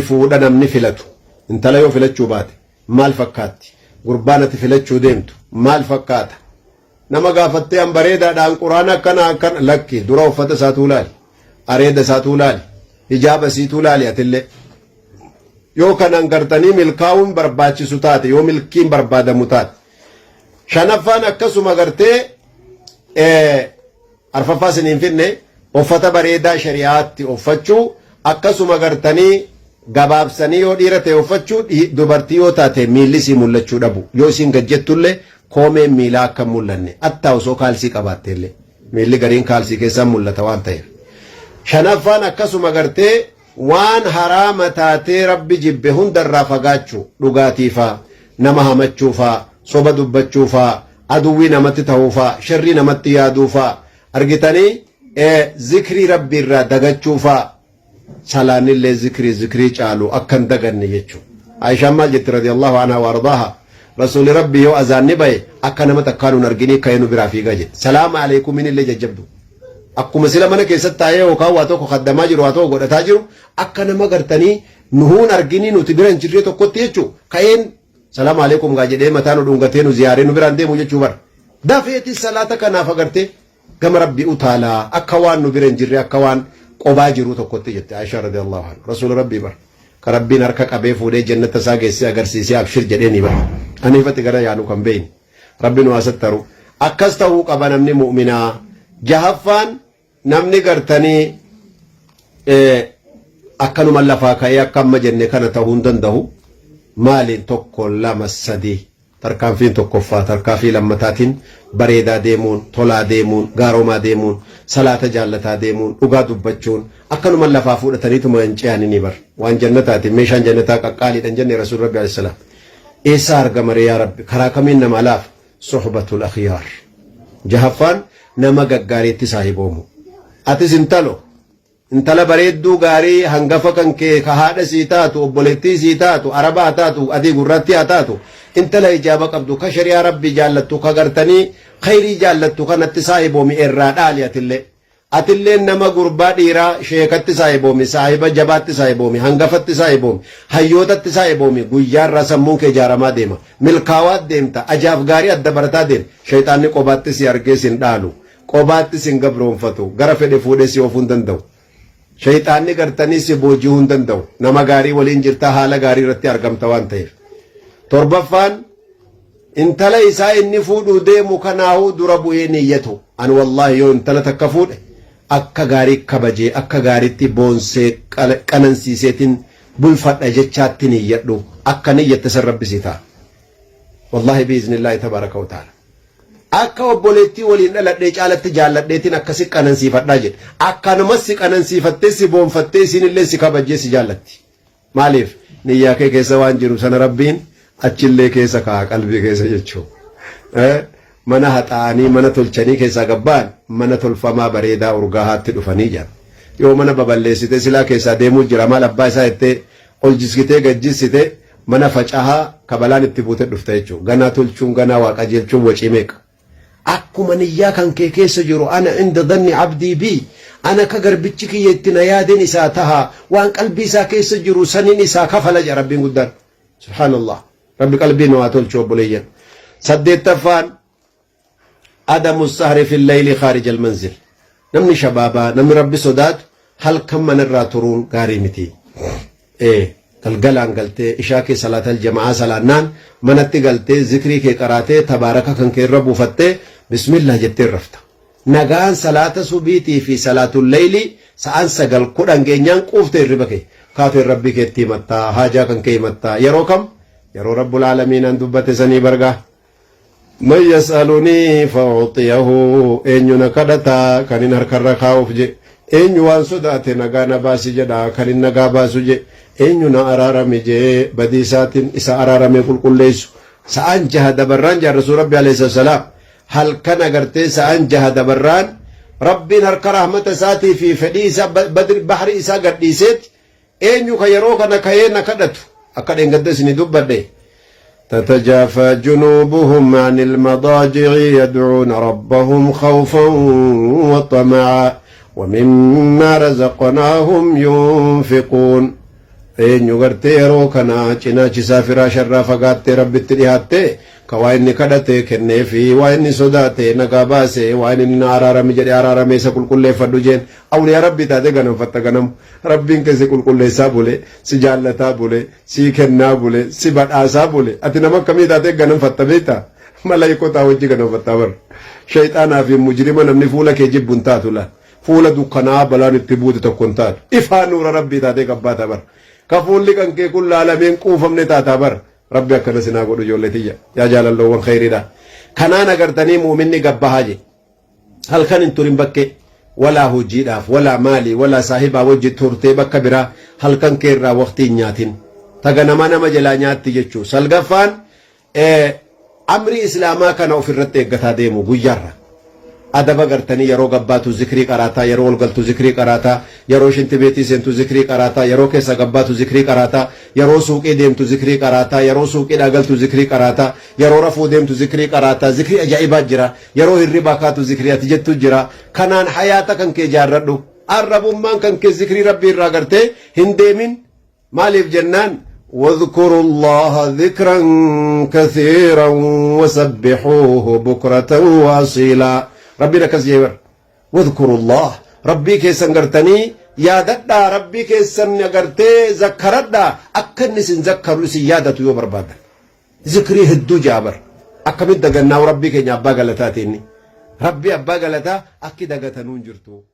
Fuudha namni filatu intala yoo filachuu baate maal fakkaatti? Gurbaan ati filachuu deemtu maal fakkaata? Nama gaafattee an bareedaadhaan quraana akkana akkana lakki dura uffata isaatuu laali. Areeda isaatuu laali. Hijaaba isiituu laali atillee. Yoo kanaan gartanii milkaa'uun barbaachisu taate yoo milkiin barbaadamu taate. Shanaffaan akkasuma gartee Arfaffaa isin hin finne uffata bareedaa shari'aatti uffachuu akkasuma gartanii gabaabsanii yoo dhiira ta'e uffachuu dubartii yoo taate miilli isii mul'achuu dhabu yoo isiin gad jettullee koomeen miilaa akka hin mul'anne attaa osoo kaalsii qabaatteellee miilli gariin kaalsii keessaan mul'ata waan ta'eef. Shanaffaan akkasuma gartee waan haraama taatee Rabbi jibbe hundarraa fagaachuu dhugaatiifaa nama hamachuufaa soba dubbachuufaa aduwwii namatti tahuufaa, sharrii namatti yaaduufaa, argitanii zikrii Rabbii irraa dagachuufaa, salaannillee zikrii zikrii caalu akka hin daganne jechuudha. Aishaan maal jetti radiyallahu anhaa wa ardaaha Rasuuli Rabbii yoo azaanni bahe akka nama takkaa nun arginii ka'ee nu biraa fiigaa jetti. Salaama aleekumiin illee jajjabdu. Akkuma sila mana keessatti taa'ee yookaan waa tokko kaddamaa jiru waa tokko godhataa jiru akka nama gartanii nuhuun arginii nuti bira hin jirree tokkotti jechuudha. Ka'een Salaamu alaikum gaa jedhee mataa nu dhungatee nu ziyaaree nu biraan deemu jechuu bara. Dafeeti salaata kanaaf agartee gama Rabbi utaalaa akka waan nu bira hin jirre akka waan qobaa jiruu tokkotti jette Aishaa radiyallahu anha. Rasuula Rabbii bara. Ka Rabbiin harka qabee fuudhee jannata isaa geessee agarsiisee abshir jedhee ni bara. Aniifati gara yaanu kan beeyne. Rabbi nu haa sattaru. Akkas ta'uu qaba namni mu'minaa. Jahaffaan Namni gartanii akkanuma lafaa ka'ee akka amma jenne kana ta'uu hin danda'u. Maaliin tokko lama sadii tarkaanfiin tokkoffaa tarkaanfii lammataatiin bareedaa deemuun tolaa deemuun gaaroomaa deemuun salaata jaallataa deemuun dhugaa dubbachuun akkanuma lafaa fuudhataniituma hin ce'anii bar waan jannataatiin meeshaan jannataa qaqqaaliidha hin jenne rasuul rabbi alayhi salaam eessaa argama ree yaa rabbi karaa kamiin namaa laafa Suhbatul akhyaar. Jahaffaan nama gaggaariitti saahiboomu. Atis intalo, intala bareedduu gaarii hangafa kan kee ka haadha sii taatu, obboleettii sii taatu, araba haa taatu, adii gurraattii haa taatu, intala hijaaba qabdu, ka shari'aa rabbii jaallattu, ka gartanii khayrii jaallattu kanatti saahiboomi irraa dhaali atillee. Atilleen nama gurbaa dhiiraa sheekatti saahiboomi, saahiba jabaatti saahiboomi, hangafatti saahiboomi, hayyootatti saahiboomi, guyyaarraa sammuun kee ijaaramaa deema. Milkaawaat deemta, ajaaf gaarii adda barataa deema. Shayxaanni qobaatti si argee sin dhaalu, qobaatti sin gabroonfatu, gara fedhe fuudhee si oofuu hin danda'u. Shayxaanni gartanii si booji'uu hin danda'u. Nama gaarii waliin jirta, haala gaarii irratti argamta waan ta'eef. Torbaffaan Intala isaa inni fuudhuu deemu kanaahuu dura bu'ee niyyatu. An wallaahi yoo intala takka fuudhe akka gaarii kabajee akka gaariitti boonsee qanansiiseetin bulfadha jechaatti niyyadhu. Akka niyyatte san Rabbi sii ta'a. Wallaahi biiznillaahi tabaaraka wa ta'ala. Akka obboleettii waliin dhaladhee caalatti jaalladheetin akkasi qanansiifadhaa jedhe. Akkanumas si qanansiifattee si boonfattee isiinillee si kabajjee si jaallatti. Maaliif? Niyyaa kee keessa waan jiru sana Rabbiin achillee keessa kaa'a qalbii keessa jechuu. Mana haxaa'anii mana tolchanii keessaa gabba'an mana tolfamaa bareedaa urgaahaatti dhufanii jedhan. Yoo mana baballeessite silaa keessaa deemuu jira maal abbaa isaa jettee ol jiskitee gad jissite mana facahaa ka balaan itti buute dhufta jechuudha. Ganaa tolchuun ganaa waa qajeelchuun wacii meeqa. Akkuma niyyaa kan kee keessa jiru ana inda dhanni abdii bi ana akka garbichi kiyya itti na yaadeen isaa taha waan qalbii isaa keessa jiru sanin isaa kafala jedha rabbiin guddaan subhaanallah rabbi qalbii nu haa tolchu obboleeyyan saddeettaffaan adamu sahri fi layli khaarij almanzil Namni shabaabaa, namni Rabbi sodaatu halkan manarraa turuun gaarii miti. Ee, galgalaan galtee ishaa kee salaatal jama'aa salaannaan manatti galtee zikrii kee qaraatee tabaaraka kan kee irra buufattee bismillah jettee rafta. Nagaan salaata subiitii fi salaatul leeylii sa'aan 9 10 geenyaan quufte hirriba kee. Kaateen Rabbii keetti himattaa, haajaa kan kee himattaa. Yeroo kam? Yeroo Rabbul Aalamiinaan dubbate sanii bargaa. Man yas'alunii fa'uuxiyahu eenyu na kadhata kanin harkarra kaa'uuf je eenyu waan sodaate nagaa na baasi jedha kanin nagaa baasu je eenyu na araarami je badii isaatiin isa araaramee qulqulleessu sa'aan jaha dabarraan jaan rasuul rabbi alayhi salaam halkan agartee sa'aan jaha dabarraan rabbiin harka rahmata isaatii fi fedhii isaa bahri isaa gadhiiseeti Eenyu ka yeroo kana ka'ee na kadhatu? Akka dheengadda isinii dubbadhe. Tatajaafaa junuubuhum anil madaaji'i yad'uuna rabbahum khawfan wa xama'aa wa mimmaa razaqnaahum yunfiquun. Eenyu gartee yeroo kana cinaachi isaa firaasharraa fagaattee Rabbitti dhihaatte, ka waa inni kadhate kenneefi, waa inni sodaate nagaa baase, waa inni na araarami jedhe araaramee isa qulqulleeffadhu jeen. Awliyaa Rabbii taatee ganamfatta ganamu. Rabbiin kee si qulqulleessaa bule, si jaallataa bule, sii kennaa bule, si badhaasaa bule. Ati nama akkamii taatee ganamfatta beektaa? Malaykotaa wajji ganamfattaa bar. Shayxaanaa fi mujrima namni fuula kee jibbu hin taatu laal. Fuula dukkanaa'aa balaan itti buute tokko hin taatu. Ifaa nuura Rabbii taatee gabbaata bar. Ka fuulli kan kee kun laalamee hin quufamne taataa bar. Rabbi akkana sinaa godhu ijoollee tiyya. Yaa jaalalloowwan kheyriidha. Kanaan agartanii muuminni gabbahaa je. Halkan hin turin bakkee. Walaa hojiidhaaf, walaa maalii, walaa saahibaa wajji turtee bakka biraa halkan kee irraa waqtii hin nyaatin. Ta ganamaa nama jalaa nyaatti jechuu. Salgaffaan Amrii islaamaa kana ofirratti eeggataa deemu guyyaarra. Adaba gartanii yeroo gabbaatu zikrii qaraataa, yeroo ol galtu zikrii qaraataa, yeroo shintibeetii seentu zikrii qaraataa, yeroo keessa gabbaatu zikrii qaraataa, yeroo suuqii deemtu zikrii qaraataa, yeroo suuqiidhaa galtu zikrii qaraataa, yeroo rafuu deemtu zikrii qaraataa, zikrii ajaa'ibaa jira, yeroo hirribaa kaatu zikrii ati jettu jira. Kanaan hayaata kan kee jaarradhu. Arrabummaan kan kee zikrii Rabbii irraa gartee hin deemin. Maaliif jennaan واذكروا الله ذكرا كثيرا وسبحوه بكرة وأصيلا. ربنا كزيبر واذكروا الله ربي كيسن غرتني يا ددا ربي كيسن غرتي ذكردا أكن سن ذكروا سيادة يو بربادا ذكري هدو جابر أكمل دغنا ربي كي أبا غلطاتيني ربي أبا غلطا أكي دغتنون جرتو.